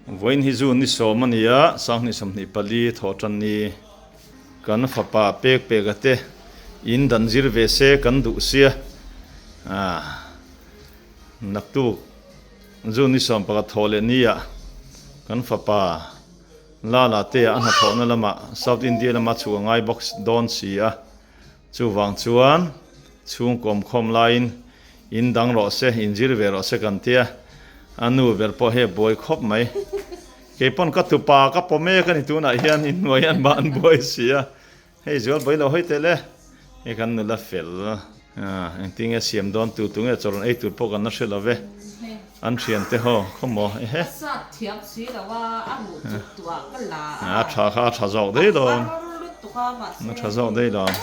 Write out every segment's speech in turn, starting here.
Vawiin hi June ni sawm a ni a, sanghnih 24 thawhtan ni kan fapa pek peka te in dan zir ve se kan duh sia. Aaa naktuk June ni 11 thawh leh ni ah kan fapa Lala te a hnathawhna lamah South India lama chhuk a ngai bawk dawn si a. Chuvang chuan chhungkawm khawm laiin in dang rawh se, in zir ve rawh se kan tia, a nu ber pawh hei a buai khawp mai. Kei pawn ka tupa ka paw mek a ni tunah hian in hnuai hian mah an buai si a, hei zual buai lo hawi teh le, hei kan nula fel. Engtin nge siam dawn tu tu nge chawrawn ei tur pawh kan la hre lo ve, an thian te ho khaw maw ehe. A tha kha a tha zawk daih dawn, a tha zawk daih dawn,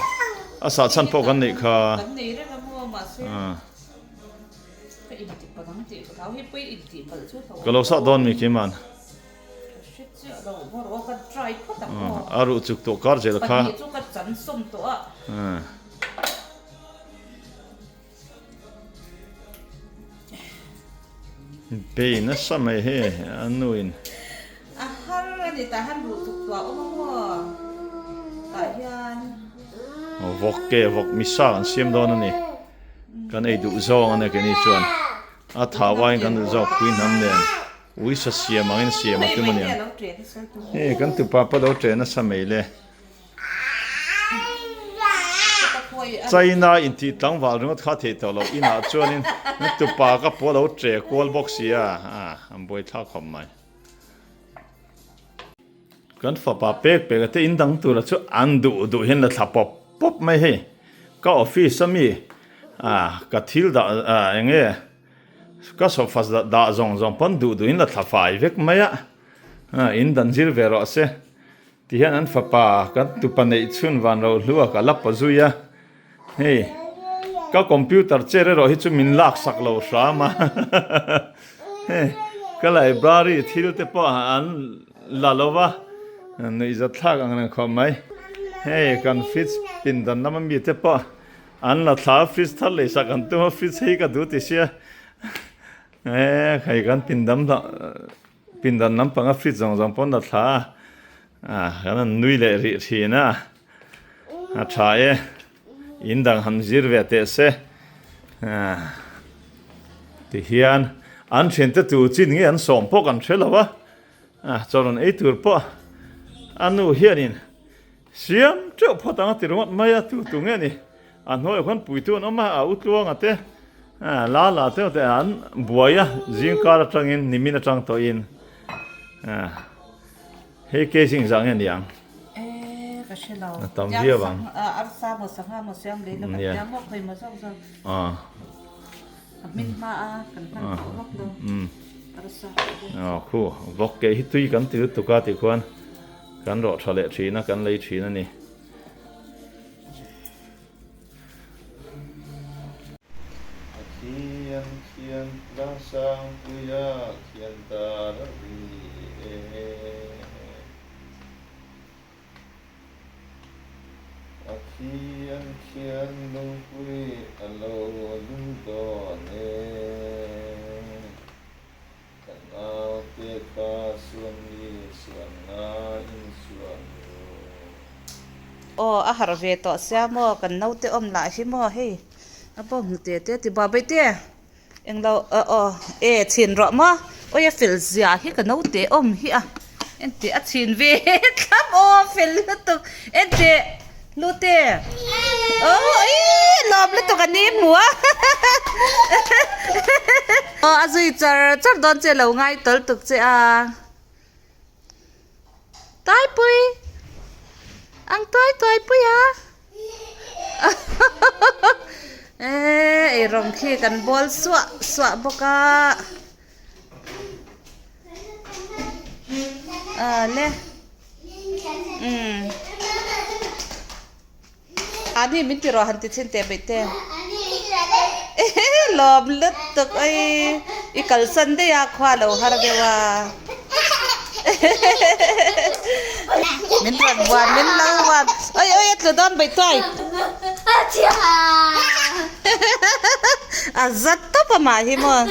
a sah chhan pawh kan neih kha. Ka lo sah dawn mi Kiman. A ruh chuk tawh kar zel kha. Bei nasa mai he a nuin. A har a ni tah hian ruh chuk tuah awm a maw tah hian. Vawk ke vawk misa an siam dawn a ni. Kan ei duh zawng a nia keini chuan a thau aiin kan duh zawk pui hnam nen. Ui sa siam angin siam a tum a niang. Hei kan tupa pawh lo ṭe nasa mai le. China intih tlangval ringawt kha theih tawh loh inah chuanin tupa ka pawh lo ṭe kual bawk si a, an buaithlak khawp mai. Kan fapa pek pek a te in dang tura chu an duh duh hian la thla pawp pawp mai hei. Ka office ami ka thil dah eng nge. Ka sofa dah zawng zawng pawn duh duhin la thla fai vek mai a, in dan zir ve rawh se ti hian an fapa kan tupa neih chhun van ro hlu a ka la paw zui a, hei ka computer chair erawh hi chu min lak sak lo hram a, hei ka library thil te pawh an la lo va, nuihzat thlak ang reng khawp mai, hei kan fridge pindan lama mi te pawh. An la thla a fridge thar leh sak an tum a fridge hei ka duh ti sia e hei kan pindam pindan lampang a fridge zawng zawng pawn la thla a kan han nui leh rih thin a a tha e in dang han zir ve teh se ti hian an thian te tur chin nge an sawm pawh kan hre lo a chaw rawn ei tur pawh a nu hianin Siam teuh phawt ang a ti ringawt mai a, tu tu nge ni? A hnuaiah khuan puitu an awm a, a u tluanga te, la la te te an buai a, zing kar atangin nimin atang tawhin hei case engzah nge ni ang? E ka hre lo. A tam viau ang. Arsa maw sangha maw siam leh ila kan tia maw khawi maw zawk zawk. A hmin hma a kan hman tawh vak lo. Arsa. Aw khu vawk ke hi tui kan ti lutuk a tikhuan. Kan rawh tha leh thin a, kan lei thin a ni. A khian khian Tlangsangpuia khian tar a ri e. A khian khian lungpui a lo lum dawn e. Ka naute kha suan mi suan nga in suan ru. Aw a harh ve tawh sia maw kan naute awm lah hi maw hei a bawm hnu te te ti bawh baihte englo aw aw e chhin rawh maw awi a fel zia hi ka naute awm hi a Enteh a chhin ve thlap aw fel lutuk enteh hlute aw ih lawm lutuk a ni hmu a aw a zui char char dawn che lo ngai tawl tuk che a taipui ang tuai tuai pui a eh eirawng khi kan bawl suah suah bawk a. Ờ le umm Ani min ti rawh han ti chhin teh beih te lawm lutuk ei i kalsan daih a khua lo har deuh a min rawn buan min lo buan oi oi a tlu dawn beih tuai a za tawp a mah hi maw.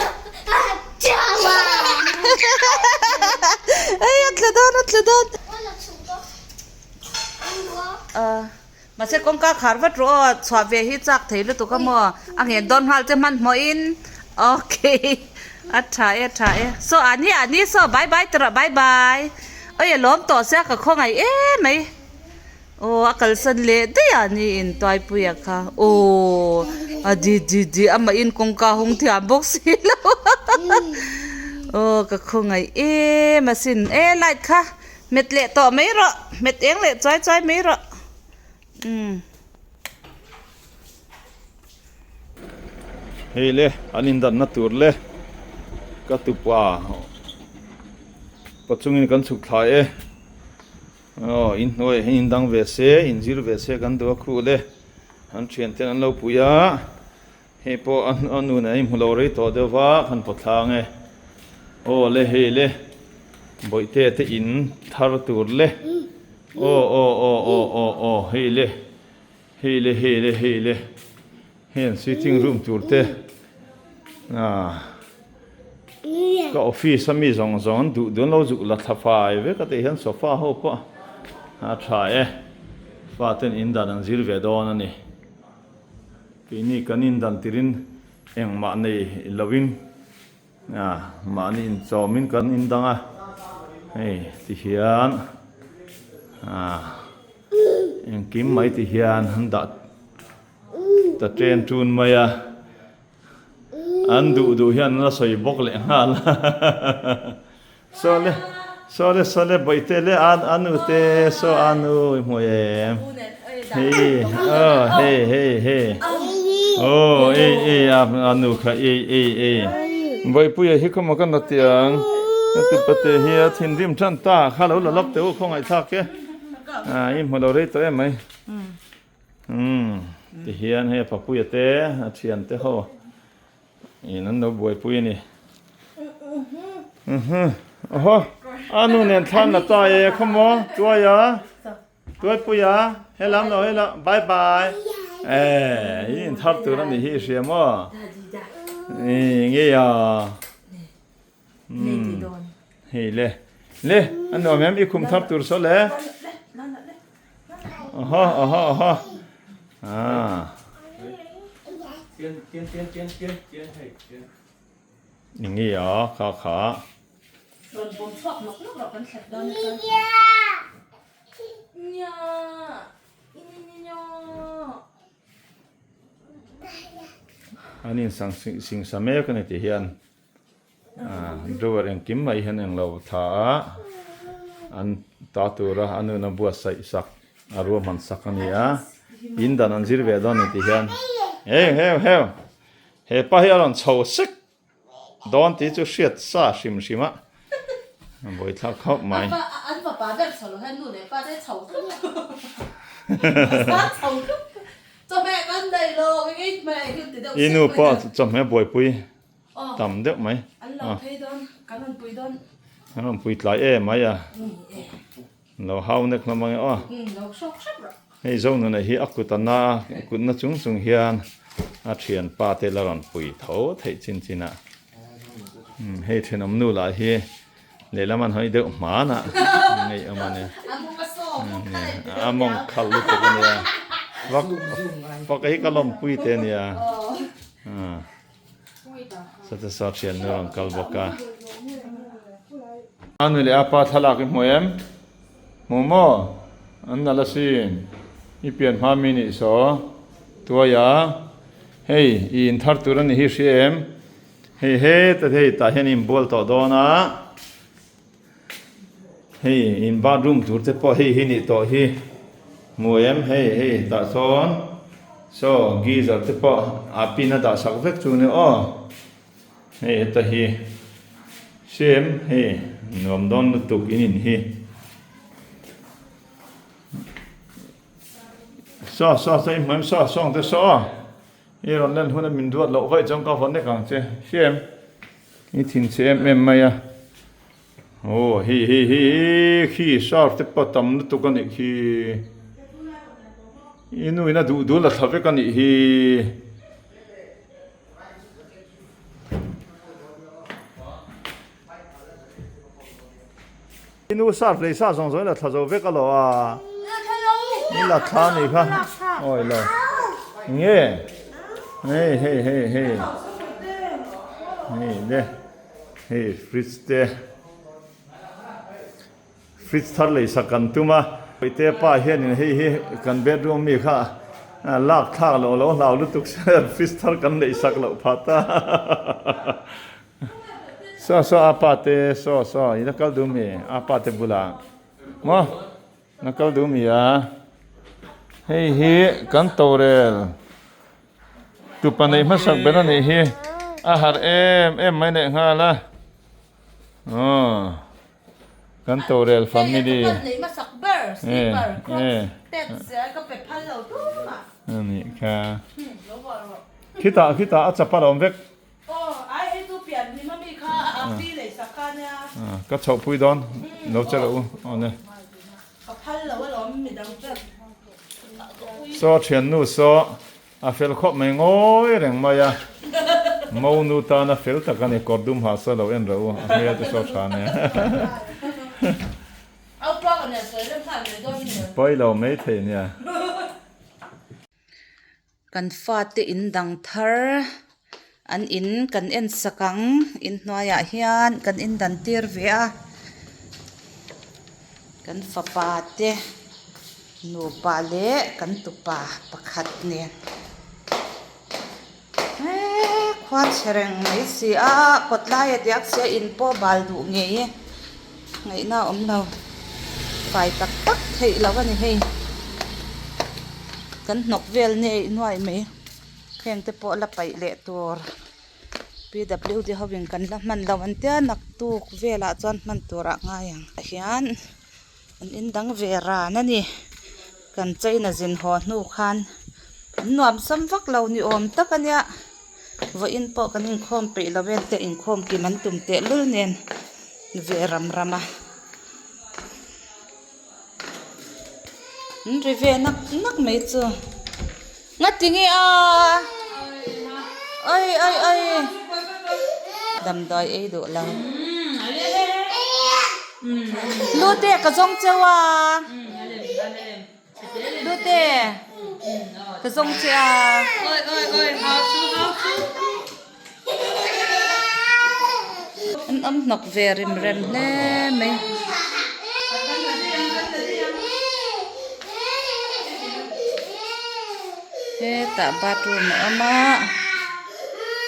tla dawn. Mahse kawngka khar vat rawh aw, chhuah ve hi chak thei lutuk a maw? A ngen dawn nghal che hmanhmawhin okay a tha e a tha e saw a ni a ni saw bye bye ti rawh bye bye awi a lawm tawh sia ka khawngaih em mai aw a kalsan leh daih a ni in tuaipui a kha aw a di di di amahin kawngka hung thiam bawk si lo aw ka khawngaih em asin e light kha. Hmet leh tawh mai rawh, hmet eng leh chuai chuai mai rawh. Umm. Hei le, an indanna tur le ka tupa pachungin kan chhuk thla e. Aw, in hnuaiah hian indang ve se, inzir ve se kan duh a khuh le. An thianten an lo pui a, hei pawh a nu nen a inhmu lo rei tawh deuh va, kan pawt thlang e. Aw le, hei le, Bawihte te in thar tur le. Aw aw aw aw aw aw hei le, hei le hei le hei le, hei an sitting room tur te ah ka office a mi zawng zawng an duh duh an lo zuk la thla fai vek a tih hian sofa ho pawh a tha e, faten in dan an zir ve dawn a ni. Keini kan indan tirin engmah nei lovin mahni inchawmin kan indang a, hei tihian engkim mai tihian an dah ta chen tun mai a, an duh duh hian an la sawi bawk leh nghal a. Sawle sawle sawle bawihte le an anu te saw anu i hmu em hei aw hei hei hei aw ei ei a anu kha ei ei ei bawihpuia hi khawma ka na tiang ka tupate hi a thinrim tan ta kha lo la lawk teh u khawngaihthlak e a i hmu lo rei tawh em mai umm tihian hei a papuia te a thiante ho In an lo buaipui a ni. Oho, a nu nen thlan la ta e, khawmaw, tuaia, tuaipuia, helam lo hela, bye bye. Eh, in in thar tur a ni hi i hria maw? Ih, nge ya. Hmm. Hei le, le, a nuam em i khum thar tur saw le. Oho, oho, oho. Ah. Nge a kha kha. Rawn bawm chhuak nawk nawk rawh kan thlet dawn achuan. Nia. An insang singsa mek a ni tih hian drawer engkim mai hian englo tha a an ta tura a nun a buatsaih sak a ruahman sak a ni a in dan an zir ve dawn a ni tih hian heu heu heu hepa hi a rawn chho sek Dawn tih chu hriat sa hrim hrim a, a buaithlak khawp mai. An fapa ber chho lo hian nu leh pa te chho tlup chho tlup chawhmeh kan nei lo engei hmeh hi ti deuh I nu pawh chawhmeh buaipui tam deuh mai. An lo phei dawn kan rawn pui dawn. Kan rawn pui tlai em mai a. Lo hau nek hlawm ang e aw. Hei Zonuna hi a kut a na a, kut na chung chung hian a thianpa te la rawn pui tho theih chin chin a. Hei thenawm nu lah hi lehlam an hawi deuh hman a ngei awm a nia. A mawng khalh lutuk a nia. Vak vak hi ka lawmpui te a nia. Sate saw thiannu rawn kal bawk a. A nu leh a pa thlalak i hmu em? Hmu maw? An nalh asin. I pian hma mi nih saw. Tuai a, hei i inthar tur a ni hi hria em? Hei heta hei tah hian i inbual tawh dawn a. Hei in bathroom tur te pawh hei hi nih tawh hi hmu em hei hei tah sawn saw geyser te pawh a pin a dah sak vek chu ni aw hei heta hi same hei nuam dawn lutuk in in hi saw saw saw i hmu em saw sawng te saw i rawn len hun a min duat loh vaih chuan ka vawn nek ang che same. I thinchhe em em mai a. Aw hei hei hei hei khi sharp te pawh tam lutuk a nih khi. I nu in a duh dul a thla vek a nih hi. I nu surf lei sa zawng zawng i la thla zo vek a lo a. I la thla a nih kha. Awi lo. Nge? Hei hei hei hei. Hei le. Hei fridge te. Fridge thar lei sak kan tum a. Puite pa hianin hei hi kan bedroom mi kha lak thlak loh lo hlau lutuk se fridge thar kan lei sak loh phah ta. Saw saw a pa te saw saw i la kal duh mi a pa te bulah maw la kal duh mi a hei hi kan torel tupa neih hmasak ber a nih hi a harh em em mai leh nghal a aw kan torel family a nih kha khitah khitah a chapal a awm vek. Ka chhoh pui dawn lo che loh u aw ne. Saw thiannu saw a fel khawp mai ngawi reng mai a mo nu tana fel tak a ni kawr dum ha saw lo en rawh u a hmel te saw tha nia. Pawi lo mai thei nia. Kan fate in dang thar an in kan en sak ang inhnuaiah hian kan in dan tir ve a kan fapa te nupa leh kan tupa pakhat nen eee khua chhe reng mai si a kawt laia diak sia in pawh bal duh ngei e ngaihna a awm lo fai tak tak theih loh a ni hei kan hnawk vel nei nuai mai heng te pawh la paih leh tur P W D ho in kan la hman loh an tia naktuk velah chuan hman turah ngai ang tah hian an in dang ve ran a ni kan china zin haw hnu khan an nuam sam vak lo ni awm tak a nia vawiin pawh kan inkhawm peih lo vel te inkhawm kim an tum teh lul nen ve ram ram a an ri ve nak nak mai chu ngati nge a oi oi oi damdawi ei duh lo lute ka zawng cheu a lute ka zawng che a. An awm hnawk ve rim rem hle mai. Hetah bathroom a awm a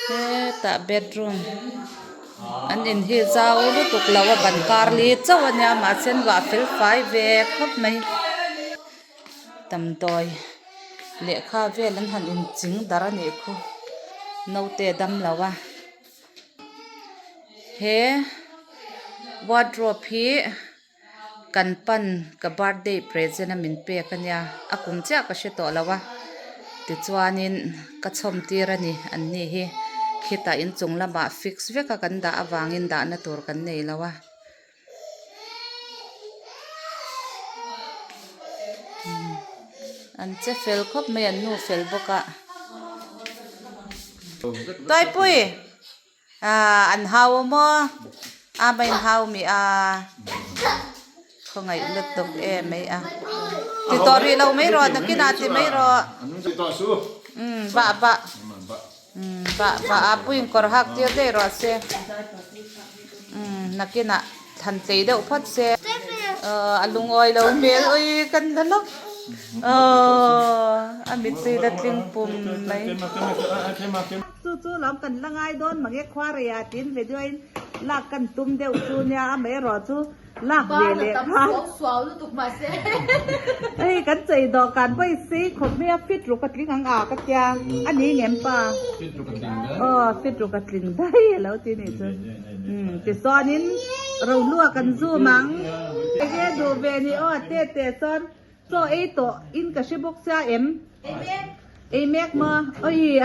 hetah bedroom an in hi zau lutuk lo a ban kar li chauh a nia mahse an luah fel fai ve khawp mai damdawi. Lehkha vel an han inching dar a nih khu naute a dam lo a he wardrobe hi kan pan ka birthday present a min pek a nia a kum chiah ka hre tawh lo a tichuanin ka chhawm tir a ni an ni hi khitah inchung lamah fix vek a kan dah avangin dahna tur kan nei lo a. An che fel khawp mai an nu fel bawk a Tuaipui ah an hau a maw a mah in hau mi a khawngaih lutuk em mai a ti tawh rih lo mai rawh nakinah ti mai rawh umm bah bah. Umm bah bah a puiin kawr hak tir daih rawh se umm nakinah thlan tlei deuh phawt se aw a lungawi lo hmel ui kan la lawk aw a mittui la tling pum mai. Chu chu lawm kan la ngai dawn mange khuareiah tiin video in lak kan tum deuh chu nia amaherawh chu. Lak ve leh kha. Hei kan chei dawhkan pawh i sei khawp mai a fit ruk a tling ang a ka tia a ni ngem pa. Fit ruk a tling daih. Aw fit ruk a tling daih a lo ti nih chu. Umm tichuanin rohlua kan zoom ang. Enge duh ve ni aw te te chuan chaw ei tawh in ka hre bawk sia em. Ei mek maw awii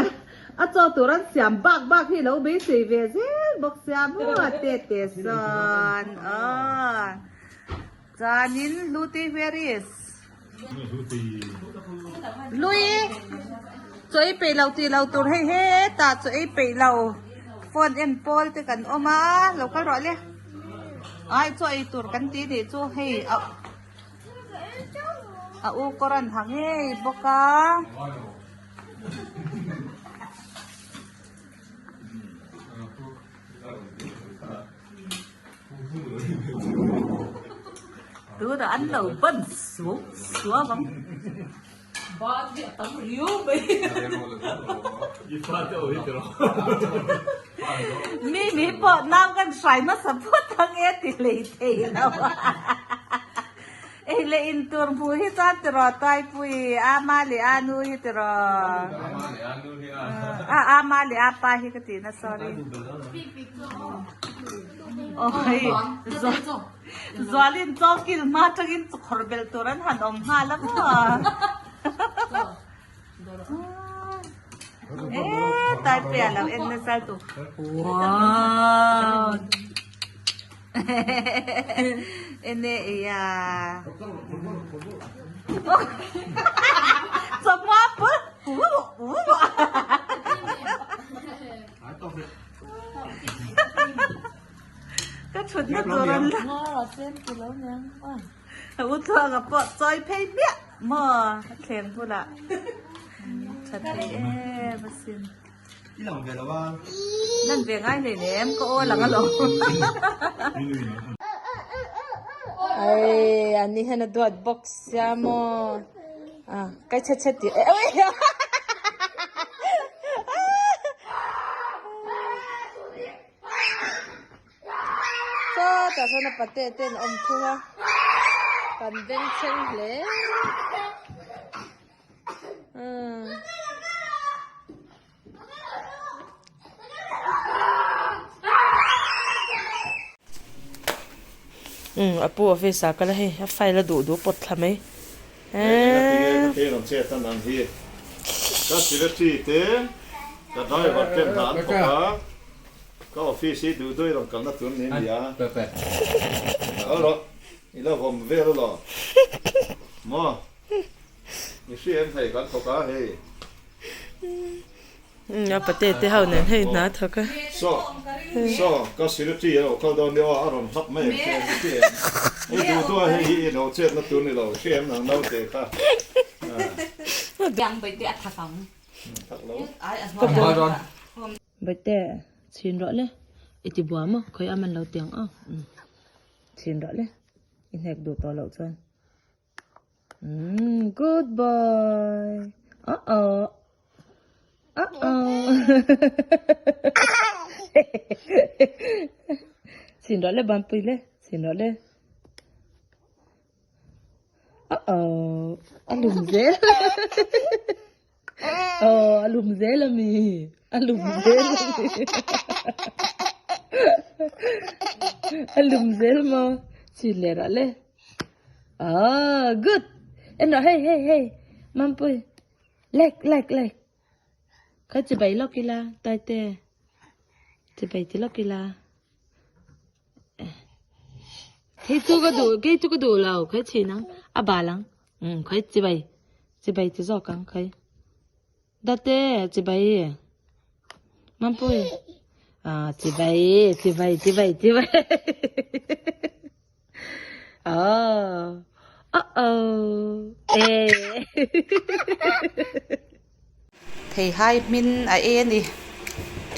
a chaw tur an siam bak bak hi lo beisei ve zel bawk sia maw te te sawn aw chuanin Hluti where is Hlui chaw ei peih lo tih lo tur hei hetah chaw ei peih lo phone en pawl te kan awm a lo kal rawh le. Ai chaw ei tur kan ti nih chu hei a a u kawr an ha ngei bawk a. Tunah an lo ban suau suau ang. Mi mi pawh nau kan hrai hmasa phawt ang e ti hlei thei lo a. Ei leh in tur hmuh hi chuan tiraw Tuaipui a ma leh a nu hi tiraw. A a ma leh a pa hi ka ti na sorry. Aw hei Zualin chawkil hma tangin chawkhawr belh tur an han awm nghal a maw. Eh Taipei ah lo en nasa tu. Wow. Ene iya. Chawhma pul. Ka thutna tur an la. A u thluanga pawh chawi phei hmiah maw a thleng bulah tha thei em asin. Lan ve ngai hlei nem ka aw lang alawm. Ai ani hian a duat bawk sia maw a kai chhe chhe tih Sawtah sawn a pate te an awm thung a kan beng thleng hle umm. Umm a pu office ah kal a hei a file a duh duh pawt thla mai. Engati nge ka rawn chet a nang hi? Ka secretary te, ka driver ten hna an thawk a, ka office hi duh duh i rawn kalna tur ni nia. Aw rawh, i la vawm vel elaw? Maw? I hria em hei kan thawk a hei. A pate te ho nen hei hna thawk a. Saw, saw, ka secretary a lo kal dawn nia aw, a rawn hlap mai ang che, i hria em? I duh duh a hei hi i lo chetna tur ni lo, i hria em nang naute kha? Thak lo. Baite, chhin rawh le, i ti bua maw, khawi a man lo tiang aw, chhin rawh le, i hnek duh tawh loh chuan. Umm good boy uh oh uh oh Chhin rawh le banpui le chhin rawh le uh oh a lum zel oh a lum zel ami a lum zel ami a lum zel maw chhin leh rawh le. Ah, good. En rawh hei hei hei. Mampui. Like like like. Kha chi bai lawk ila taite. Chi bai ti lawk ila. Hei chu ka duh, kei chu ka duh lo. Khai chhin ang. A bal ang. Um, khai chi bai. Chi bai ti zawk ang khai. Date, chi bai. Mampui. Ah, chi bai, chi bai, chi bai, chi bai. Oh. Uh oh. Eh. Theihai hmin a e a ni.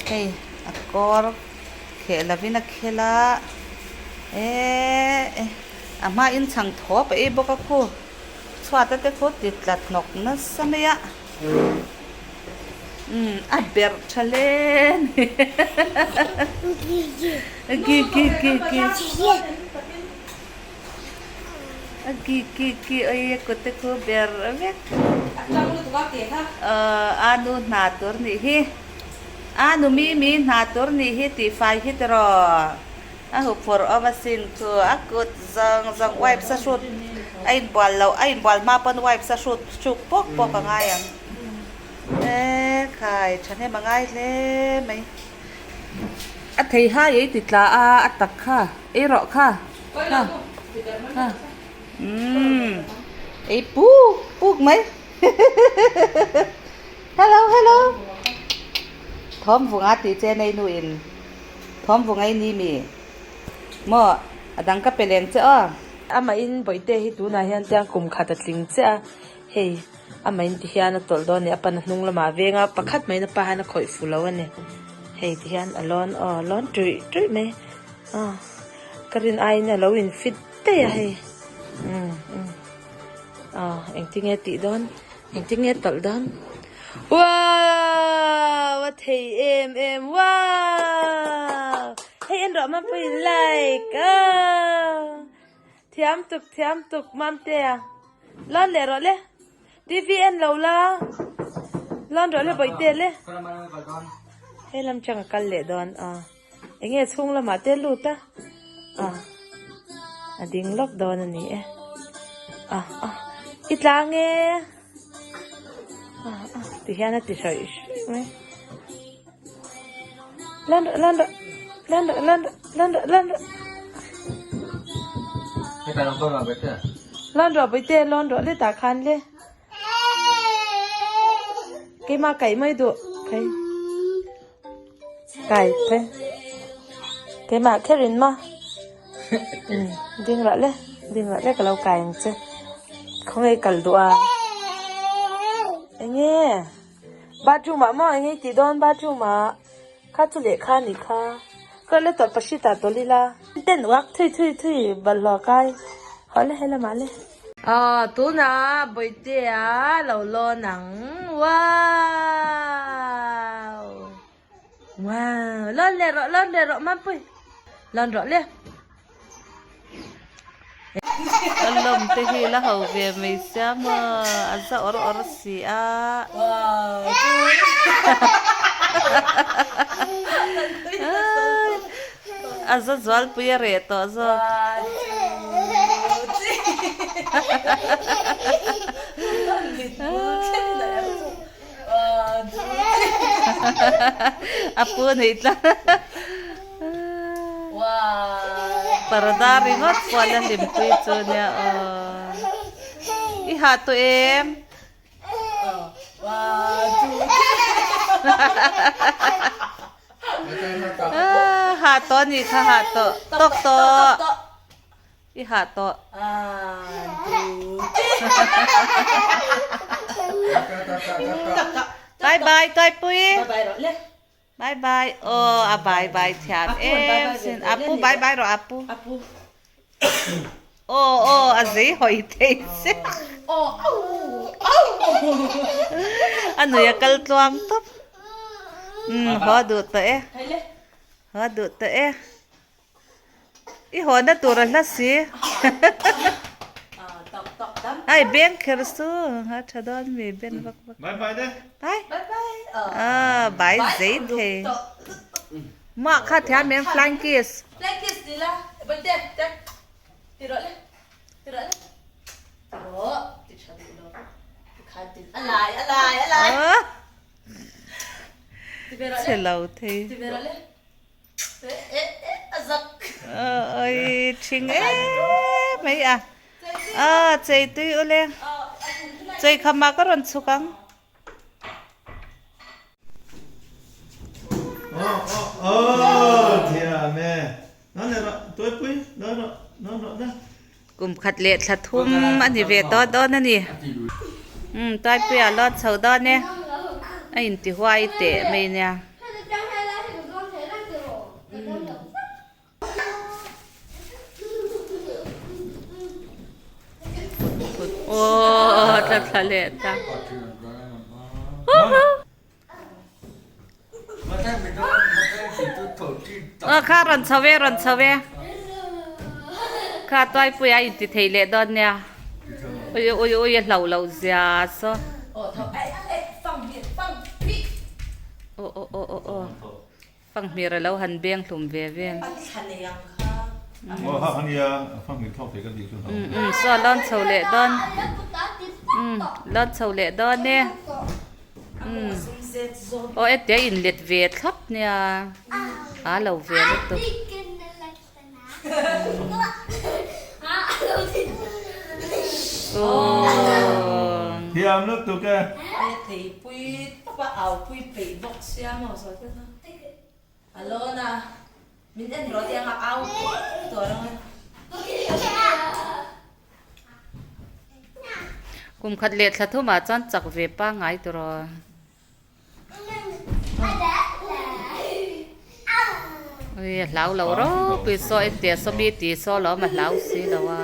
Hei a kawr kheh lovin a khel a. Eh a hmain chhang thawp a ei bawk a khu. Chhuat a te khu ti tla hnawk nasa mai a. Umm a berh tha hle a ni. Ki ki ki ki a ki ki ki oi a kut te khu ber vek. A nu hna tur nih hi a nu mi mi hna tur nih hi tih fai hi tiraw. A hu phur awm asin chu a kut zawng zawng wipes a hrut a inbual loh a inbual hma pawn wipes a hrut hruk pawk pawk a ngai ang e khai thahnem a ngai hle mai. A thei hai ei ti tla a a tak kha ei rawh kha kha kha umm ei puk puk mai hello hello thawm vunga tih che nei nu in. Thawm vung ei ni mi maw? A dang ka pe leng che aw. Amahin Bawihte hi tunah hian tiang kum khat a tling chiah a, hei amahin ti hian a tawlh dawn a ni, a pan a hnung lamah a veng a, pakhat maiin a pa hian a khawih fu lo a ni, hei ti hian a lawn aw a lawn tuih tuih mai aw ka rin aiin a lo in fit daih a hei umm umm aw engtinge tih dawn engtinge tawlh dawn wow a thei em em wow hei en rawh Mapuii like aw thiam tuk thiam tuk Mamtea lawn leh rawh le T_V en lo la lawn rawh le bawihte le hei lam chang a kal leh dawn aw eng nge chhung lamah te lut a ah a ding lawk dawn a ni e ah ah i tlang e. Ti hian a ti hrawih hrawih mai. Lan rawh lan rawh lan rawh lan rawh lan rawh lan rawh. Lan rawh bawihte lawn rawh le tah khan le. Keimah kaih mai duh kai. Kai phei. Keimah kherin maw. Ding rawh le ding rawh le ka lo kai ang che khawnge kal duh a enge bathroom ah maw enge i tih dawn bathroom ah kha chu lehkha a nih kha ka le tawlh pahrit ah tawlh ila ten uak thui thui thui bawlhhlawh kai haw le helamah le. Aw tunah Bawihtea lo lawn ang wow. Wow, lon leh rawh, lon leh rawh Mampui. Lon rawh le. Ka lawm te hi la ho ve mai sia maw, a za awr awr si a. A za zualpui a reh tawh zawk. A pu nei tlat parda ringawt pawh la hlimpui chu nia aw i hah tawh em hah tawh a nih kha hah tawh tawk tawh. I hah tawh. Bye bye Tuaipui. Bye bye. Aw a bye bye thiam em sin. Apu bye bye rawh apu. Aw aw a zei hawi thei che. A nui a kal tluang tawp. Umm haw duh tawh e. Haw duh tawh e. I hawnna tur a hla si. Ai beng kher su a tha dawn mi ben vak vak. Bye bye de. Bye. Ah bye zei thei. Mah kha thiam em flying kiss. Flying kiss ti la. Bye te te. Ti rawh le. Ti rawh le. Ti rawh. Ti tha duh lo. Ti khan tin a lai a lai a lai. Ti ve rawh le. Chhe lo thei. Ti ve rawh le. Oi thing em mai a a chei tui ule chei khama ka rawn chhuk ang. Kum khat leh thla thum a ni ve tawh dawn a ni umm tuaipui ah lawn chho dawn e a inti huai teh mai nia. Aww tla thla leh ta. Aw kha rawn chho e rawn chho e kha tuaipui a inti thei leh dawn nia ui ui ui a hlo loh zia saw aw aw aw aw aw fanghmir a lo han beng hlum ve vel um um saw lawn chho leh dawn um lawn chho leh dawn e. Umm aw hetia in let ve thlap nia a lo ve lutuk. Thiam lutuk e. Theipui tawp a au pui peih bawk sia maw sawi te kha. Alawna min en rawh tiang a au pui tawh reng a. Kum khat leh thla thumah chuan chak ve pangngai tur aw. Ui a hlau lo ropui saw en teh saw mi tih saw lo awm a hlau si lo a.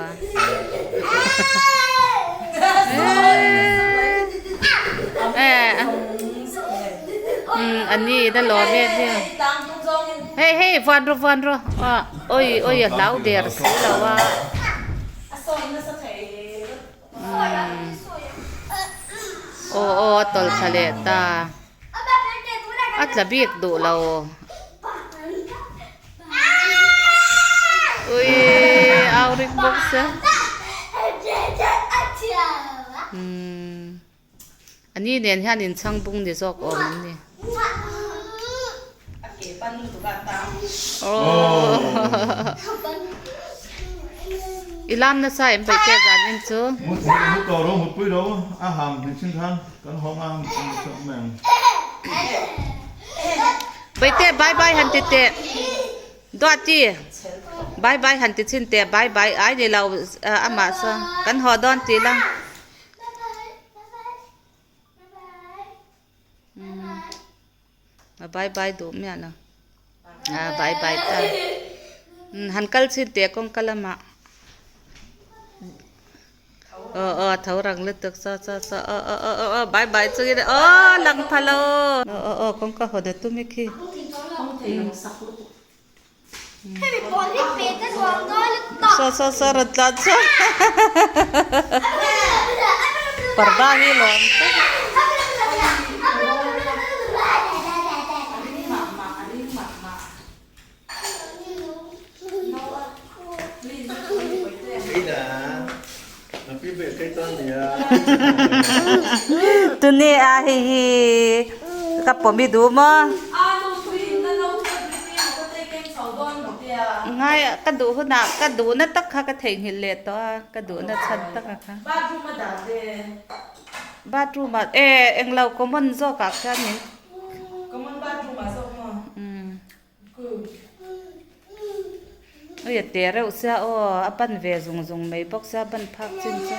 A ni na lawm em em. Hei hei vuan rawh vuan rawh oi oi a hlau der si lo a. Aw aw a tawlh thla leh ta. A tla bik duh lo. Ui au ring bawk sia. A ni nen hian inchhang bung ni zawk awm an ni. I lam nasa em paih te zan in chu. Mut tawh ro mut pui ro a ham ni chin khan kan hawng a mut ang. Paihte bye bye han ti teh. Duati bye bye han ti chin teh bye bye ai ni lo amah sawn kan haw dawn tih la. A bye bye duh miah lo a bye bye ta han kal chin teh kawngka lamah aw aw a tho rang lutuk saw saw saw aw aw aw aw aw bye bye chungin aw lang pha lo aw aw aw kawngka hawn a tum i khi. Saw saw saw rawn tlan chhuak parda hi lawm tak. Tuni a hei hi ka pawm i duh maw? Ngai ka duh hunah ka duhna tak kha ka theihnghilh leh tawh a, ka duhna chhan tak a kha. Bathroom ah e englo common zawk ah khian min. Ui a te reuh sia aw a ban ve zung zung mai bawk sia a ban phak chin chu.